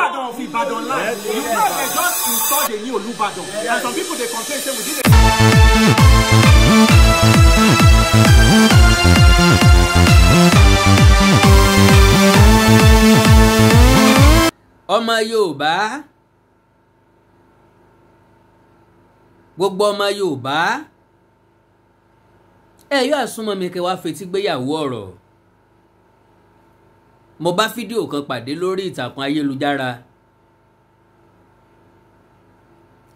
Olubadan of Ibadan land. You know they just installed a new Olubadan. And some people they complain say we did. Ọmọ Yorùbá, gbogbo ọmọ Yorùbá, ẹ yóò àsúnmọ́ mi kẹ́ wá fetí gbéyàwó ọ̀rọ̀. Mo bá fídíò kan pàdé lórí ìtàkùn ayélujára.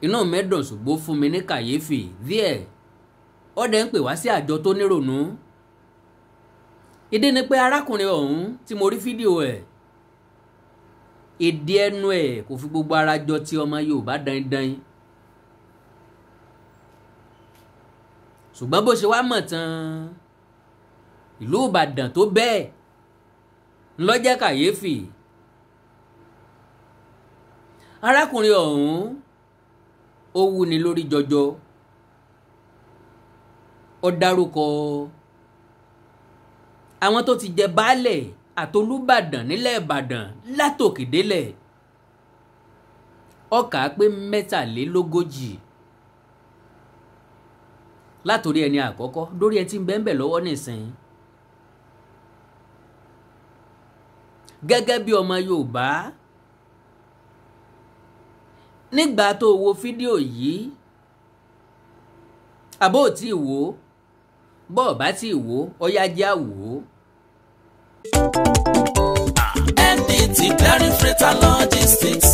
Inú mi dùn ṣùgbọ́n fún mi ní kàyéfì díẹ̀. Ó dẹ̀ ń pè wá sí àjọ tó nírònú. Ìdí ni pé arákùnrin ọ̀hún tí mo rí fídíò ẹ̀, èdè ẹnu ẹ̀ kò fi gbogbo ara jọ ti ọmọ Yorùbá dandan. Ṣùgbọ́n bó ṣe wá mọ̀ tán ìlú Ìbàdàn tó bẹ́ẹ̀ ńlọ jẹ́ kàyéfì. Arákùnrin ọ̀hún ó wúni lórí jọjọ. Ó dárúkọ àwọn tó ti jẹ baálẹ̀ àtolúbàdàn nílẹ̀ Ìbàdàn látòkèdélẹ̀. Ó kà á pé 43 látòrí ẹni àkọ́kọ́ dórí ẹni tí ń bẹ ń bẹ lọ́wọ́ nísìnyí. Gẹ́gẹ́ bí ọmọ Yorùbá, nígbà tó wo fídíò yìí, àbó ò tí ì wò, bọ́ọ̀ bá tí ì wò, ọ̀yá jẹ́ àwò. MDT Clearing Freight and Logistics,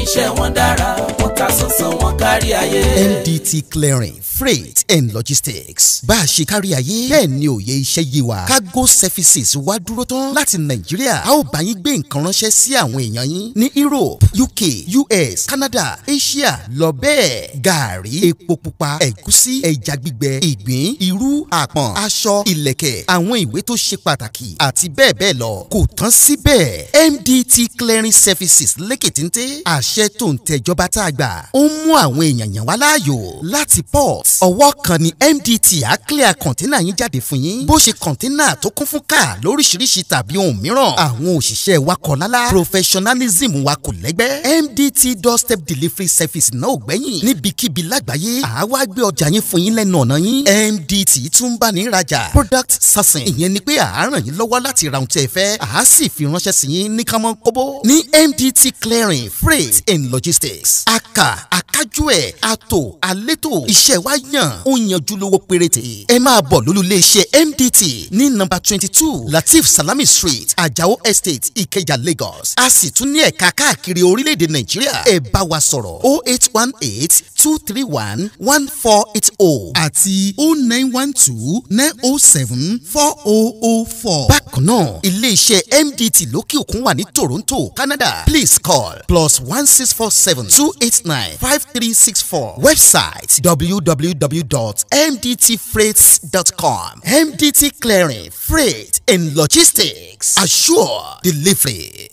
iṣẹ́ wọn dára, wọ́n ta sánsan, wọ́n kárí ayé. MDT Clearing Freight and Logistics. Bá a ṣe kárí ayé, bẹ́ẹ̀ ni òye iṣẹ́ yé wa. Cargo services wá dúró tán láti Nàìjíríà. A ó bá yín gbé nǹkan ránṣẹ́ sí àwọn èèyàn yín ní Europe, UK, US, Canada, Asia lọ bẹ́ẹ̀. Gààrí, epo pupa, ẹ̀gúsí, ẹja gbígbẹ, ìgbín, irú, àpọ̀n, aṣọ, ìlẹ̀kẹ̀, àwọn ìwé tó ṣe pàtàkì àti bẹ́ẹ̀ bẹ́ẹ̀ lọ. Kò tán síbẹ̀. MDT Clearing Services lékètéńté. Àṣẹ tó ń tẹjọba tá a gbà. Ó ń mú àwọn èèyàn yàn wá láàyò láti port. Ọwọ́ kan ni MDT á clear kọ̀ńténà yín jáde fún yín. Bó ṣe kọ̀ńténà tó kún fún káà lóríṣiríṣi tàbí ohun mìíràn. Àwọn òṣìṣẹ́ wa kọ̀ lálá. Professionalism wa kò lẹ́gbẹ́. MDT doorstep delivery service náà ò gbẹ́yìn. Níbikíbi lágbàáyé, àá wá gbé ọjà yín fún yín lẹ́nu ọ̀nà yín. MDT tún bá ní rajà. Product sourcing, ìyẹn ni pé àá ràn yín lọ́wọ́ láti ra ohun tí ẹ fẹ́. Àá sì fi ránṣẹ́ sí yín ní kánmọ́ kóbó. Ní MDT Clearing Freight and Logistics. Aka, akájú ẹ̀, ato, alétò, iṣẹ́ wa yàn, ó yanjú lówó péréte. Ẹ máa bọ̀ lólú iléeṣẹ́ MDT ní nọ́mbà 22 Latif Salami Street, Ajao Estate, Ìkẹjà, Lagos. A sì tún ní ẹ̀ka káàkiri orílẹ̀-èdè Nàìjíríà. Ẹ bá wa sọ̀rọ̀ 0818 231 1480 àti 0912 907 4004. Bákan náà, iléeṣẹ́ MDT lókè òkun wà ní Toronto, Canada. Please call +1647 289 5364. Website www.mdtfreights.com. MDT Clearing Freight and Logistics. Assure delivery.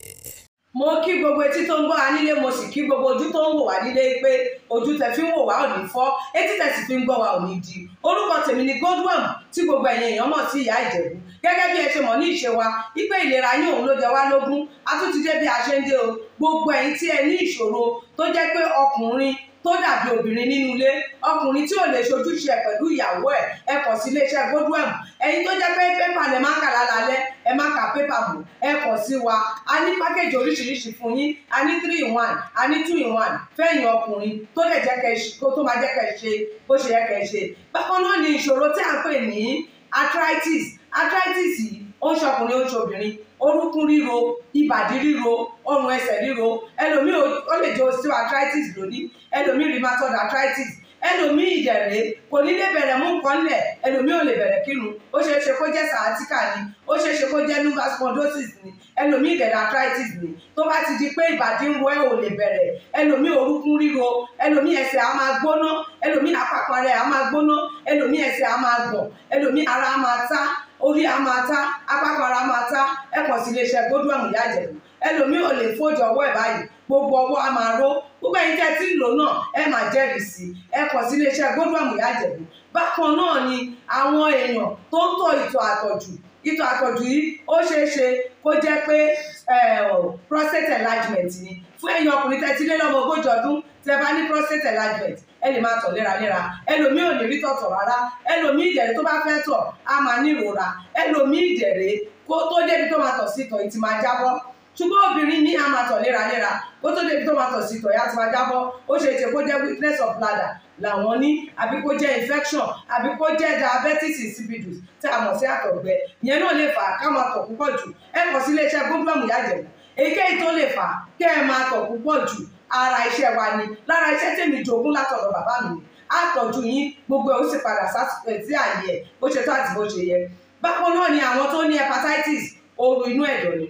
Mo kí gbogbo etí tó ń gbọ́ wa nílé, mo sì kí gbogbo ojú tó ń wò wá nílé pé ojú tẹ fi ń wò wá ò ní fọ́, etí tẹ sì fi ń gbọ́ wa ò ní di. Orúkọ tèmi ni Godwin tí gbogbo ẹ̀yin èèyàn mọ̀ sí Ìyá Ìjẹ̀bú. Gẹ́gẹ́ bí ẹ ṣe mọ̀ ní ìṣe wa wípé ìlera yín òun ló jẹ wá lógún, a tún ti dé bí a ṣe ń dé o. Gbogbo ẹ̀yin tí ẹ ní ìṣòro tó jẹ́ pé ọkùnrin tó dàbí obìnrin nínú ilé, ọkùnrin tí ò lè ṣojúṣe ẹ̀ pẹ̀lú ìyàwó ẹ̀, ẹ kàn sí iléeṣẹ́ Godwin. Ẹ̀yin tó jẹ́ pé pépà lẹ máa ń kà lálálẹ́, ẹ má ka pépà mọ́, ẹ kàn sí wa. A ní pákéjì oríṣiríṣi fún yín, a ní 3 in 1, a ní 2 in 1 fẹ́yìn ọkùnrin tó lè jẹ́ kẹ́ tó máa jẹ́ kẹ́ ṣe bó ṣe yẹ kẹ́ ṣe. Bákan náà ni ìṣòro tí à ń pè ní arthritis. Arthritis yìí ó ń ṣọkùnrin, ó ń ṣobìnrin, orúnkún ríro, ìbàdí ríro, ọrùn ẹsẹ̀ ríro. Ẹlòmíì ó lè jẹ́ osteoarthritis lónìí, ẹlòmíì rheumatoid arthritis, ẹlòmíì ìdẹ̀rẹ̀ kò ní lè bẹ̀rẹ̀ mú nǹkan lẹ̀, ẹlòmíì ò lè bẹ̀rẹ̀ kírun. Ó ṣeé ṣe kó jẹ́ sciatica ni, ó ṣeé ṣe kó jẹ́ lumbar spondylosis ni, ẹlòmíì ìdẹ̀rẹ̀ arthritis ni. Tó bá ti di pé ìbàdí ń ro ẹ́ ò lè bẹ̀rẹ̀, ẹlòmíì orúnkún ríro, ẹlòmíì ẹsẹ̀ á máa gbóná, ẹlòmíì àpapọ̀ rẹ̀ á máa gbóná, ẹlòmíì ẹsẹ̀ á máa gbọ̀n, ẹlòmíì ara á máa tá, orí á máa tá, apákan ara máa tá. Ẹ kàn sí iléeṣẹ́ Godwin Ìyá Ìjẹ̀bú. Ẹlòmíì ò lè fójú ọwọ́ ẹ̀ báyìí, gbogbo ọwọ́ á máa ró. Gbogbo ẹ̀yin tẹ́ tí ń lò náà ẹ máa jẹ́rìí sí. Ẹ kàn sí iléeṣẹ́ Godwin Ìyá Ìjẹ̀bú. Bákan náà ni àwọn èèyàn tó ń tọ̀ ìtọ̀ àtọ̀jù. Ìtọ̀ àtọ̀jù yìí ó ṣeé ṣe kó jẹ́ pé prostate enlargement ni. Fún ẹ̀yin ọkùnrin tẹ́ ti lé lọ́mọ 40 ọdún tẹ́ bá ní prostate enlargement, ẹ lè máa tọ̀ léraléra. Ẹlòmíì ò ní rí tọ̀tọ̀ rárá. Ẹlòmíì ìdẹ̀rẹ̀ tó bá fẹ́ tọ̀ á máa ní ìrora. Ẹlòmíì ìdẹ̀rẹ̀ kó tó débi tó máa tọ̀ sí ìtọ̀ ìtì máa jábọ́. Ṣùgbọ́n obìnrin ní a máa tọ̀ léraléra, kó tó débi tó máa tọ̀ sí ìtọ̀ ìyá ti máa jábọ́. Ó ṣe é ṣe kó jẹ́ weakness of bladder làwọn ní, àbí kó jẹ́ infection, àbí kó jẹ́ diabetes insipidus tí a mọ̀ sí àtọ̀gbẹ. Ìyẹn náà lè fà á ká máa tọ̀ púpọ̀ jù. Ẹ kàn sí iléeṣẹ́ Godwem Ìyá Ìjẹ̀bú. Èyíkéyìí tó lè fà á kẹ́ ẹ máa tọ̀ púpọ̀ jù, ara iṣẹ́ wa ni. Lára iṣẹ́ tèmi jogún látọ̀dọ̀ bàbá mi ni. Á tọ́jú yín, gbogbo ẹ̀ ó sì padà sí àyè ẹ̀ bó ṣe tó àti bó ṣe yẹ. Bákan náà ni àwọn tó ní hepatitis, ooru inú ẹ̀dọ̀ ni.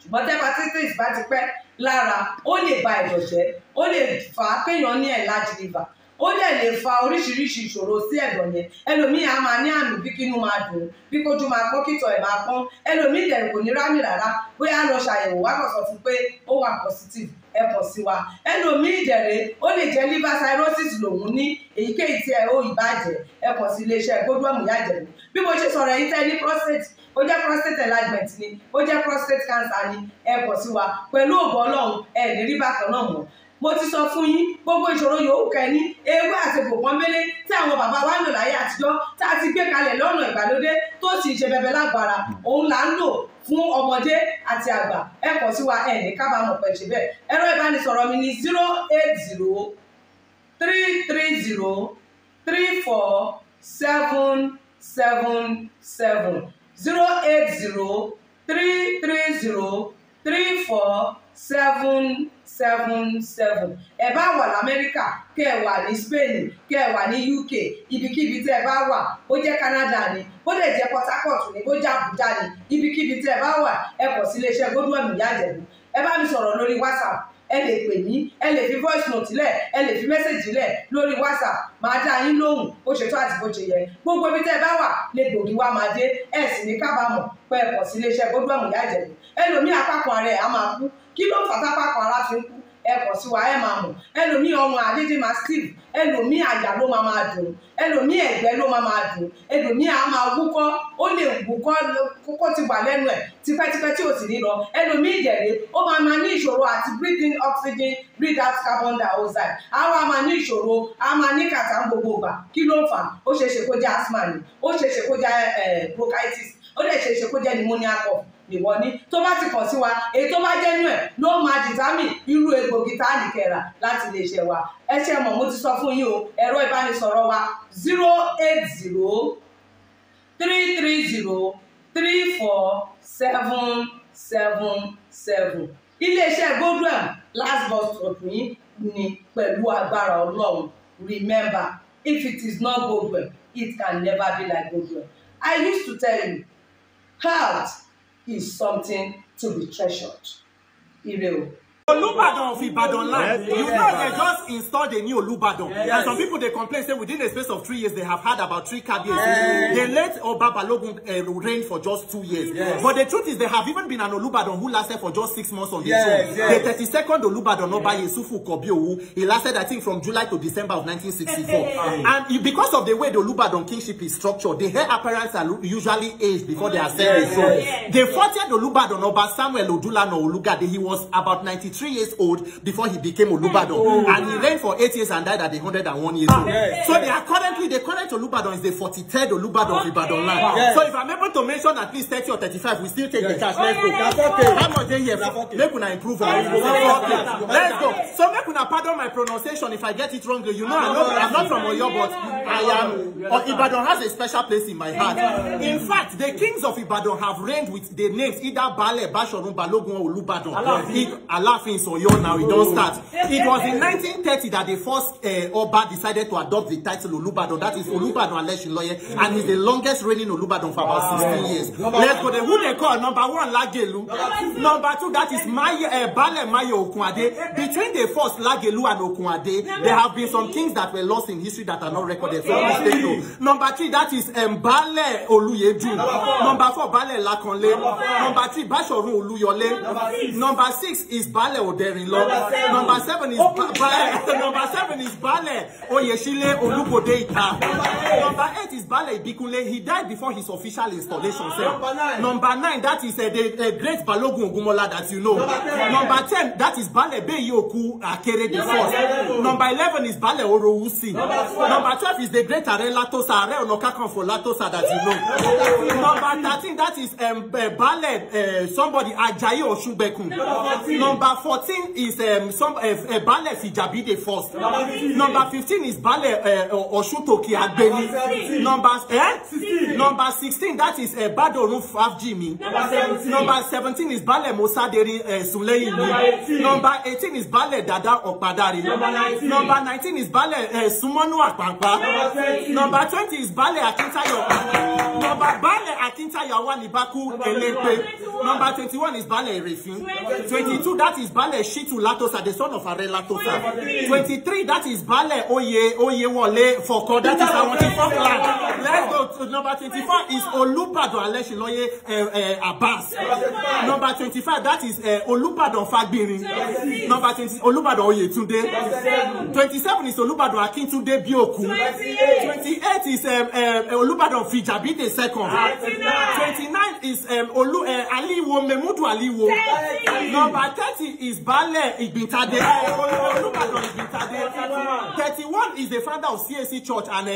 Ṣùgbọ́n tí hepatitis bá ti pẹ́ lára, ó lè ba ẹ̀dọ̀ jẹ́, ó lè fà á kéèyàn ní enlarged liver, ó dẹ̀ lè fa oríṣiríṣi ìṣòro sí ẹ̀dọ̀ yẹn. Ẹlòmíì á máa ní àmì bí kínú máa dùn, bí kójú máa pọ́n, kítọ̀ ẹ̀ máa pọ́n. Ẹlòmíì dẹ̀ kò ní rámì rárá, bóyá lọ ṣàyẹ̀wò wá kàn sọ fún pé ó wà positive, ẹ kàn sí wa. Ẹlòmíì dẹ̀rẹ̀ ó lè jẹ́ liver cirrhosis lòun ní, èyíkéyìí tí ẹ ó ìbàjẹ́, ẹ kàn sí iléeṣẹ́ Godwem Ìyá Ìjẹ̀bú. Bí mo ṣe sọ̀rọ̀ ẹ̀yin tẹ́ ní prostate, ó jẹ́ prostate enlargement ni, ó jẹ́ prostate cancer ni, ẹ kàn sí wa. Pẹ̀lú ògo Ọlọ́run ẹ ní rí bákan náà mọ́. Mo ti sọ fún yín gbogbo ìṣòro yòówù kẹ́ni, ewé àti pòpọ́nbélé tí àwọn bàbá wa ń lò láyé àtijọ́ tá a ti gbé kalẹ̀ lọ́nà ìgbàlódé tó sì ṣe bẹbẹ lágbára, òun là ń lò fún ọmọdé àti àgbà. Ẹ kàn sí wa, ẹ ní kábàámọ̀ pẹ̀ ṣe bẹ́ẹ̀. Ẹ̀rọ ìbánisọ̀rọ̀ mi ni 080 330 34 777 080 330 34 777. Ẹ bá wà l'Amẹ́ríkà, kẹ́ ẹ wà ní Spain, kẹ́ ẹ wà ní UK, ibikíbi tẹ́ ẹ bá wà, bó jẹ́ Canada ni, bó lè jẹ́ Port Harcourt ni, bó jẹ́ Abuja ni, ibikíbi tẹ́ ẹ bá wà, ẹ kàn sí iléeṣẹ́ Godwem Ìyá Ìjẹ̀bú. Ẹ bá mi sọ̀rọ̀ lórí WhatsApp, ẹ lè pè mí, ẹ lè fi voice note lẹ̀, ẹ lè fi message lẹ̀ lórí WhatsApp, máa dá yín lóhùn bó ṣe tó àti bó ṣe yẹ. Gbogbo ibi tẹ́ ẹ bá wà lè gbòógì wá máa dé, ẹ sì ní kábàámọ̀ pé ẹ kàn sí iléeṣẹ́ Godwem Ìyá Ìjẹ̀bú. Ẹlòmíì apákan ara ẹ̀ á máa kú. Kí ló fà tápákan ara fi ń kú? Ẹ kàn sí wa, ẹ máa mọ̀. Ẹlòmíì ọrùn àdédé máa steve, ẹlòmíì àyà ló máa máa dùn, ẹlòmíì ẹ̀gbẹ́ ló máa máa dùn, ẹlòmíì á máa wúkọ́, ó lè wúkọ́ kókó ti wà lẹ́nu ẹ̀ tipẹ́tipẹ́ tí ò sì ní lọ. Ẹlòmíì ìdẹ̀rẹ̀ ó máa máa ní ìṣòro àti breathe in oxygen, breathe out carbon dioxide. Á wá máa ní ìṣòro, á máa ní kàtà gbogbo ìgbà. Kí ló ń fà? Ó ṣeé ṣe kó jẹ́ asthma ni, ó ṣeé ṣe kó jẹ́ bronchitis, ó lè ṣeé ṣe kó jẹ́ pneumonia cough nìwọ ní. Tó bá ti kàn sí wa, èyí tó bá jẹ́ nú ẹ̀ ló máa determine irú egbògi tá a nìkẹ́ra láti lè ṣe wa. Ẹ ṣe mọ̀, mo ti sọ fún yín o, ẹ̀rọ ìbánisọ̀rọ̀ wa 080 330 34 777. Iléeṣẹ́ Godwem last bus stop yín ni pẹ̀lú agbára Ọlọ́run. Remember, if it is not Godwem, it can never be like Godwem. I used to tell you, health is something to be treasured. Ire o. Olubadan of Ibadan land. You know they just installed a new Olubadan. And some people, they complain, say within a space of 3 years, they have had about 3 Kabiyesi. They let Oba Balogun reign for just 2 years. But the truth is, there have even been an Olubadan who lasted for just 6 months on the throne. The 32nd Olubadan, Oba Yesufu Kobiowu, he lasted, I think, from July to December of 1964. And because of the way the Olubadan kingship is structured, the heir apparents are usually aged before they are sent. So the 40th Olubadan, Oba Samuel Odulano Olugade, he was about 93 years old before he became Olubadan, and he reigned for 8 years and died at 101 years old. So they are currently, the current Olubadan is the 43rd Olubadan of Ibadan land. So if I'm able to mention at least 30 or 35, we still take the cash. Let's go. How much they here? Make una improve. Let's go. So make una pardon my pronunciation if I get it wrong. You know, I'm not from Oyo, but I am. Ibadan has a special place in my heart. In fact, the kings of Ibadan have reigned with the names either Bale, Bashorun, Balogun, or Olubadan. Alaafin Oyo now, it don't start. It was in 1930 that the first Oba decided to adopt the title Olubadan. That is Olubadan Aleshinloye, and he's the longest reigning Olubadan for about 16 years. Let's go. Who they call? Number 1, Lagelu. Number 2, that is Bale Mayo Okunade. Between the first Lagelu and Okunade, there have been some kings that were lost in history that are not recorded. So please take note. Number 3, that is Bale Oluyeju. Number 4, Bale Lakanle. Number 3, Bashorun Oluyole. Number 6 is Bale Baale Oderinlo. Number 7 is number 7 is Baale Oyeshile Olubode Ita. Number 8 is Baale Ibikunle. He died before his official installation. Number 9, that is the great Balogun Ogunmola that you know. Number 10, that is Baale Beyoku Akere the First. Number 11 is Baale Orowusi. Number 12 is the great Are Latosa, Are Onokakanfo Latosa that you know. Number 13, that is Baale somebody Ajayi Osunbekun. Number 14 is Baale Fijabi the First. Number 15 is Baale Osuntoki Agbeni. Number 16, that is Badorun Fafjimi. Number 17 is Baale Mosaderi Suleimi. Number 18 is Baale Dada Okpadari. Number 19 is Baale Sumonu Akpampa. Number 20 is Baale Akintayo. Number Baale Akintayo Awanibaku Elepe. Number 21 is Baale Erefin. 22, that is Baale Shitu Latosa, the son of Are Latosa. 23, that is Baale Oyewole Foko. That is our 24 clan. Let's go to number 24 is Olubadan Aleshinloye Abbas. Number 25, that is Olubadan Fagbirin. Number 20, Olubadan Oyetunde. 27 is Olubadan Akintunde Bioku. 28 is Olubadan Fijabi the Second. 29 is Aliwo Memudu Aliwo. Number 30 is Baale Igbintade. Olubadan Igbintade. 31 is the founder of CAC Church and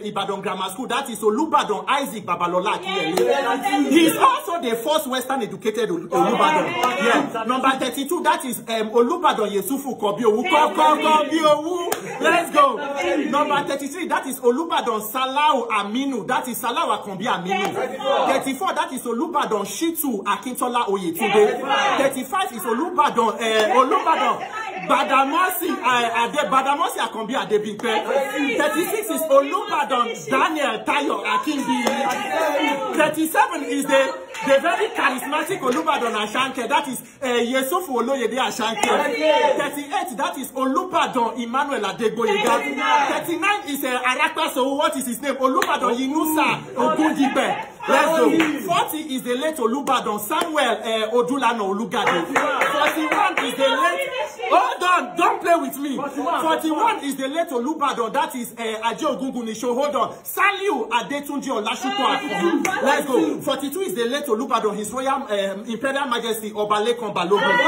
Ibadan Grammar School. That is Olubadan Isaac Babalola Akiyele. He is also the first Western educated Olubadan. Yeah. Number 32, that is Olubadan Yesufu Kobiowu. Kobiowu. Let's go. Number 33, that is Olubadan Salau Aminu. That is Salau Akombi Aminu. 34, that is Olubadan Shitu Akintola Oyetunde. 35 is Olubadan Olubadan Badamosi Akombi Adebimpe. 36 is Olubadan Daniel Tayo Akinbi. 37 is the very charismatic Olubadan Ashanke. That is Yesufu Oloyede Ashanke. 38, that is Olubadan Emmanuel Adegboyega. 39 is Arakpaso. What is his name? Olubadan Yinusa Ogundipe. Let's go. 40 is the late Olubadan Samuel Odulano Olugade. 41 is the late... Hold on, don't play with me. 41 is the late Olubadan. That is Aje Ogungunisho. Hold on. Saliu Adetunji Olasupo Akon. Let's go. 42 is the late Olubadan, His Royal Imperial Majesty Obalekan Balogun.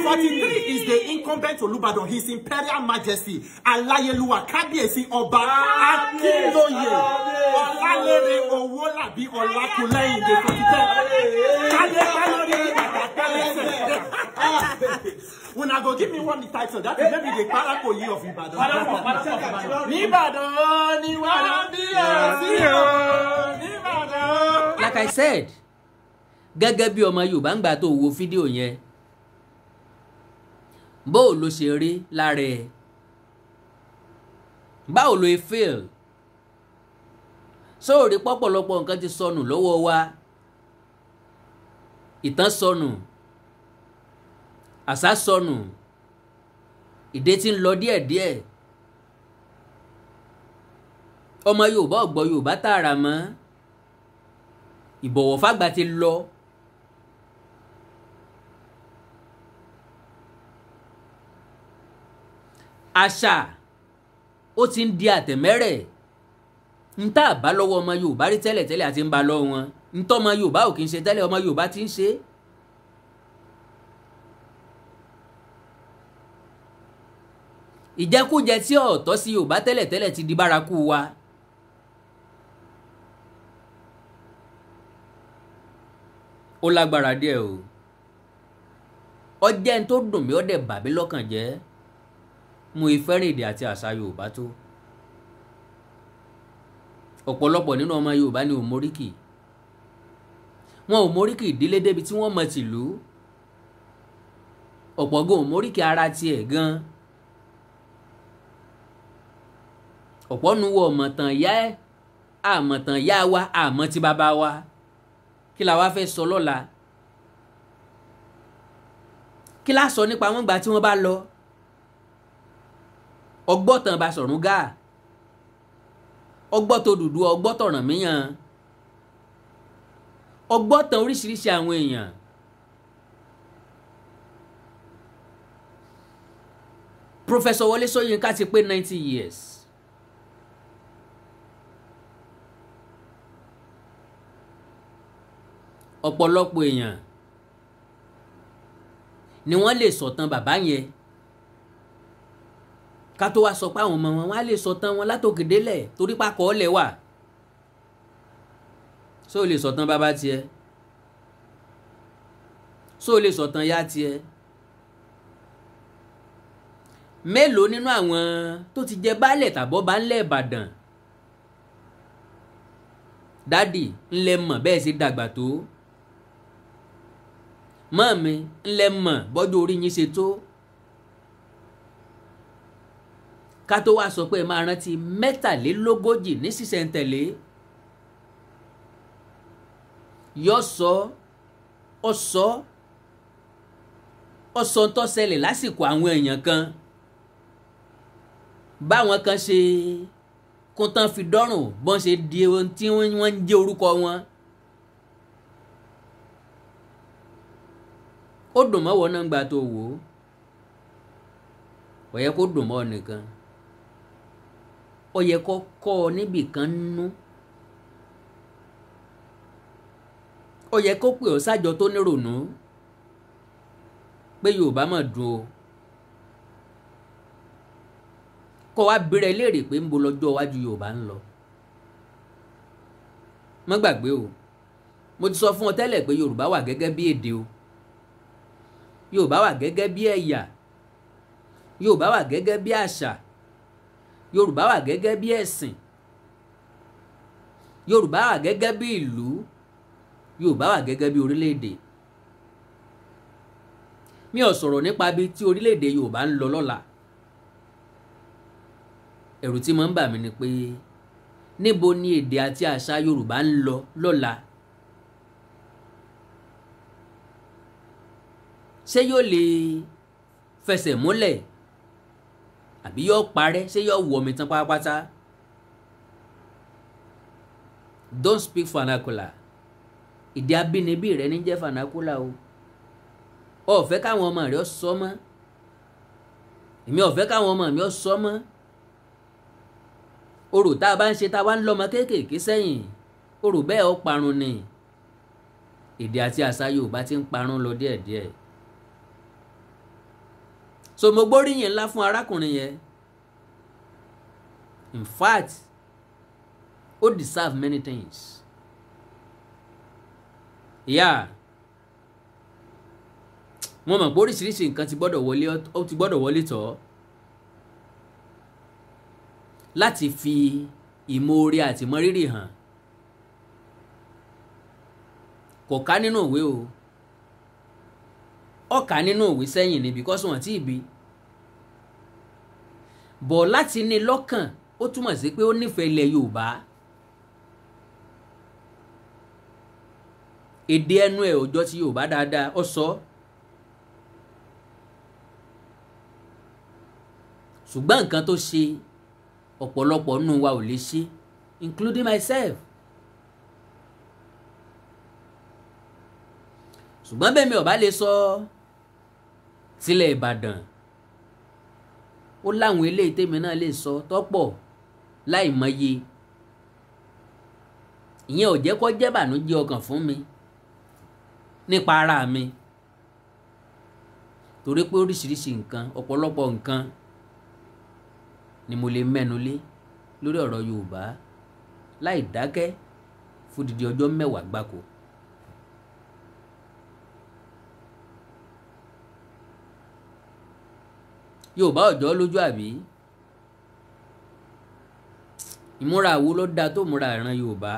43 is the incumbent Olubadan, His Imperial Majesty Alayeluwa Kabiyesi Oba Akinloye Olalere Owolabi Olakulehin the 43rd. When I go give me one title, that is maybe the Parakoyi of Ibadan. Ibadan, Ibadan. Like I said, gẹ́gẹ́ bí ọmọ Yorùbá ń gbà tó wo fídíò yẹn, báwo ló ṣe rí lára ẹ̀, báwo ló feel, sóòrí pọ́pọ̀lọpọ̀ nǹkan ti sọnù lọ́wọ́ wa, ìtàn sọnù, àṣà sọnù, ìdè tí ń lọ díẹ̀díẹ̀, ọmọ Yorùbá ò gbọ́ Yorùbá tààrà mọ́, ìbọ̀wọ̀ fágbà ti lọ. Àṣà ó ti ń di àtẹ̀mẹ́rẹ̀. Ń tá à bá lọ́wọ́ ọmọ Yorùbá rí tẹ́lẹ̀tẹ́lẹ̀ àti ń bá lọ́wọ́ wọn. Ń tọ́ ọmọ Yorùbá ò kì í ṣe tẹ́lẹ̀, ọmọ Yorùbá ti ń ṣe. Ìjẹkújẹ tí ò tọ́ sí Yorùbá tẹ́lẹ̀tẹ́lẹ̀ ti di bárakú wa. Ó lágbára díẹ̀ o. Ọjẹ́ ń tó dùn mí, ó dẹ̀ bà mí lọ́kàn jẹ́. Mo fẹ́ràn èdè àti àṣà Yorùbá tó. Ọ̀pọ̀lọpọ̀ nínú ọmọ Yorùbá ni ò móríkì. Wọn ò móríkì ìdílé débi tí wọ́n mọ tìlú. Ọ̀pọ̀ gan ò móríkì ara tiẹ̀ gan. Ọ̀pọ̀ nu wọ ọ̀mọ̀tàn yá ẹ̀, àmọ̀tàn yá wa, àmọ́ ti bàbá wa. Kí la wá fẹ́ sọ lọ́la? Kí la sọ nípa wọn gbà tí wọ́n bá lọ? Ọgbọ́tàn Basọ̀rún Gáà, ọgbọ́tàn Odùduwà, ọgbọ́tàn Ọ̀rànmíyàn, ọgbọ́tàn oríṣiríṣi àwọn èèyàn. Professor Wọlé Ṣóyínká ti pé 90 years. Ọ̀pọ̀lọpọ̀ èèyàn ni wọ́n lè sọ̀tàn bàbá yẹn, ká tó wá sọ pé àwọn ọmọ wọn, wọ́n á lè sọ̀tàn wọn látòkè délẹ̀, torí pákọ̀ ọ̀lẹ̀ wà. Ṣó o lè sọ̀tàn bàbá tiẹ̀? Ṣó o lè sọ̀tàn yá tiẹ̀? Mélòó nínú àwọn tó ti jẹ baálẹ̀ tàbọ̀ bá ńlẹ̀ Ìbàdàn, daddy, ńlẹ̀ mọ̀ bẹ́ẹ̀ ṣe dàgbà tó? Mummy, ńlẹ̀ mọ̀ bọ́jú orí yín ṣe tó? Ká tó wá sọ pé ẹ máa rántí 43 ní sísẹ̀ntẹ̀lé. Yọ sọ, ọ sọ, ọ sọ ń tó ṣẹlẹ̀ lásìkò àwọn èèyàn kan, báwọn kan ṣe kún tán fi dọ́rùn, bọ́n ṣe di ohun tí wọ́n ń jẹ́ orúkọ wọn. Ó dùn mọ́wọ́ náà gbà tó wò ó, kò yẹ kó dùn mọ́ ọ nìkan, ó yẹ kó kọ́ ọ níbì kan nú, ó yẹ kó pè ọ́ sájọ tó nírònú pé Yorùbá mà dùn o, kó wá bèrè léèrè pé ń bo lọ́jọ́ iwájú Yorùbá ń lọ. Má gbàgbé o, mo ti sọ fún ọ tẹ́lẹ̀ pé Yorùbá wà gẹ́gẹ́ bí èdè o, Yorùbá wà gẹ́gẹ́ bí ẹ̀yà, Yorùbá wà gẹ́gẹ́ bí àṣà, Yorùbá wà gẹ́gẹ́ bí ẹ̀sìn, Yorùbá wà gẹ́gẹ́ bí ìlú, Yorùbá wà gẹ́gẹ́ bí orílẹ̀-èdè. Mi ò sọ̀rọ̀ nípa bí tí orílẹ̀-èdè Yorùbá ń lọ lọ́la. Ẹ̀rù tí mo ń bà mí ni pé níbo ni èdè àti àṣà Yorùbá ń lọ lọ́la? Ṣé yóò lè fẹsẹ̀ múlẹ̀ àbí yóò parẹ́? Ṣé yóò wọ̀ mí tán pátápátá? Don't speak vernacular. Èdè abínibí rẹ ní jẹ́ vernacular o. Ò fẹ́ káwọn ọmọ rẹ sọ mọ́, èmi ò fẹ́ káwọn ọmọ mi sọ mọ́. Orò tá a bá ń ṣe, tá a bá ń lọ́mọ kéékèèké sẹ́yìn, orò bẹ́ẹ̀ ó parun ni. Èdè àti àṣà Yorùbá ti ń parun lọ díẹ̀díẹ̀. So mo gbóríyìn ńlá fún arákùnrin yẹn. In fact, ó deserve many things. Yeah, wọ́n mọ̀ pé oríṣiríṣi nǹkan ti gbọ́dọ̀ wọlé, ó ti gbọ́dọ̀ wọlé tọ́ láti fi ìmoore àti ìmọrírì hàn. Kò ká nínú ìwé o, ó kà nínú ìwé sẹ́yìn ni, because wọ́n ti bí bọ̀ láti ní lọ́kàn. Ó túmọ̀ sí pé ó nífẹ̀ẹ́ ilẹ̀ Yorùbá. Èdè ẹnu ẹ̀ òjọ́ ti Yorùbá dáadáa, ó sọ, ṣùgbọ́n nǹkan tó ṣe, ọ̀pọ̀lọpọ̀ nínú wa ò lè ṣe, including myself. Ṣùgbọ́n bẹ́ẹ̀ mi ò bá lè sọ tilẹ̀ Ìbàdàn, ó láwọn eléyìí tèmi náà lè sọ tọ́pọ̀ láì mọye. Ìyẹn ò jẹ́ kó jẹ́ bànújẹ́ ọkàn fún mi nípa ara mi, torí pé oríṣiríṣi nǹkan, ọ̀pọ̀lọpọ̀ nǹkan ni mo lè mẹ́nu lé lórí ọ̀rọ̀ Yorùbá láì dákẹ́ fódìdí ọjọ́ 10 gbáko. Yorùbá ọ̀jọ́ lójú àbí? Ìmúra wo ló dáa tó múra ìran Yorùbá?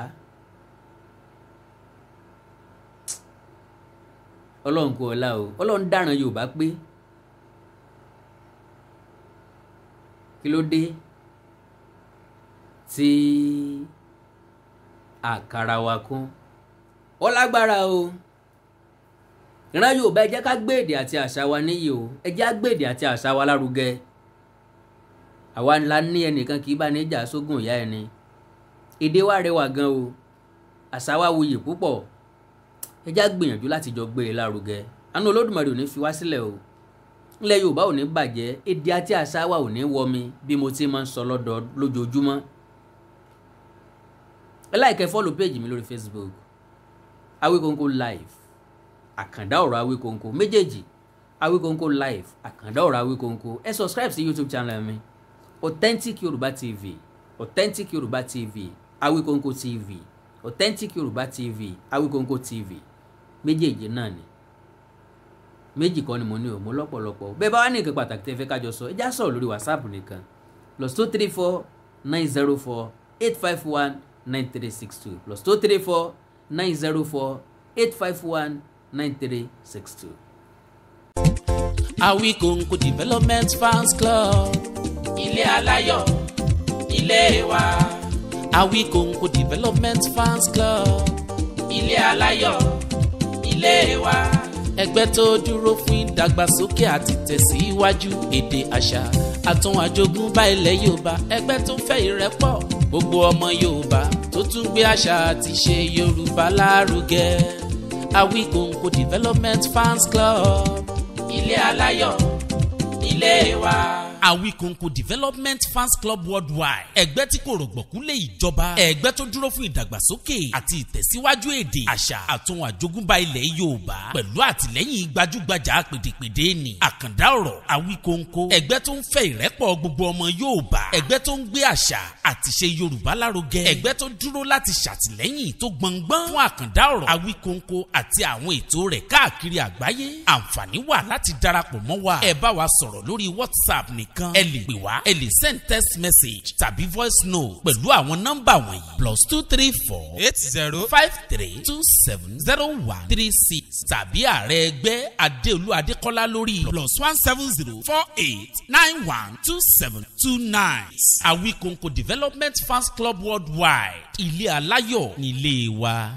Ọlọ́run kú ọlá o, Ọlọ́run dáràn Yorùbá pé kí ló dé tí àkàrà wa kún ó lágbára o. Ìran Yorùbá, ẹ jẹ́ ká gbé èdè àti àṣà wa níyì o, ẹ jẹ́ á gbé èdè àti àṣà wa lárugẹ. Àwa ńlá ní ẹnìkan kì í bá ní ìjà sógun ìyá ẹni. Èdè wa rẹwà gan o, àṣà wa wuyì púpọ̀. Ẹ jẹ́ á gbìyànjú láti jọ gbé e lárugẹ. Àánú Olódùmarè ò ní fi wá sílẹ̀ o. Ilẹ̀ Yorùbá ò ní bàjẹ́, èdè àti àṣà wa ò ní wọmi bí mo ti máa ń sọ lọ́dọ̀ lójoojúmọ́. Ẹ like, follow page mi lórí Facebook, Awikonko Live, Àkàndá Ọ̀rọ̀ Awikonko méjèèjì, Awikonko Live, Àkàndá Ọ̀rọ̀ Awikonko. Ẹ subscribe sí YouTube channel mi, Authentic Yorùbá TV, Authentic Yorùbá TV, Awikonko TV, Authentic Yorùbá TV, Awikonko TV, méjèèjì náà ni. Méjì kọ́ ni mo ní o, mo lọ́pọ̀lọpọ̀. Bẹ́ẹ̀ bá wà ní nǹkan pàtàkì tẹ́ fẹ́ kájọ sọ, ẹ já sọ̀rọ̀ lórí WhatsApp nìkan, +234 904 851 9362, +234 904 851 9362. Awikonko Development Fans Club, ilé aláyọ̀, ilé wa. Awikonko Development Fans Club, ilé aláyọ̀, ilé wa. Ẹgbẹ́ tó dúró fún ìdàgbàsókè àti tẹ̀síwájú èdè, àṣà àtún àjogúnbá ilẹ̀ Yorùbá. Ẹgbẹ́ tó fẹ́ ìrẹ́pọ̀ gbogbo ọmọ Yorùbá, tó tún gbé àṣà àti ṣe Yorùbá lárugẹ. Awikonko Development Fans Club, ilé aláyọ̀, ilé wa. Awikonko Development Fans Club Worldwide, ẹgbẹ́ tí kò rọ̀gbọ̀kú lé ìjọba, ẹgbẹ́ tó dúró fún ìdàgbàsókè àti ìtẹ̀síwájú èdè, àṣà àtún àjogúnbá ilẹ̀ Yorùbá, pẹ̀lú àtìlẹ́yìn gbajúgbajà pèdèpèdè ni Àkàndá Ọ̀rọ̀ Awikonko. Ẹgbẹ́ tó ń fẹ́ ìrẹ́pọ̀ gbogbo ọmọ Yorùbá, ẹgbẹ́ tó ń gbé àṣà àti ṣe Yorùbá lárugẹ, ẹgbẹ́ tó dúró láti ṣàtìlẹ́yìn tó gbọngbọ́n fún Àkàndá Ọ̀rọ̀ Awikonko àti àwọn ètò rẹ̀ káàkiri àgbáyé. Àǹfààní wà láti darapọ̀ mọ́ wa. Ẹ bá wa sọ̀rọ̀ lórí WhatsApp nìkan, ẹ lè pè wá, ẹ lè send text message tàbí voice note pẹ̀lú àwọn nọ́mbà wọ̀nyí: +234 80 53270136, tàbí ààrẹ ẹgbẹ́ Adéolú Adékọ́lá lórí +1 70 48 91 27 29. Awikonko Development Fans Club Worldwide, ilé aláyọ̀ nílé wa.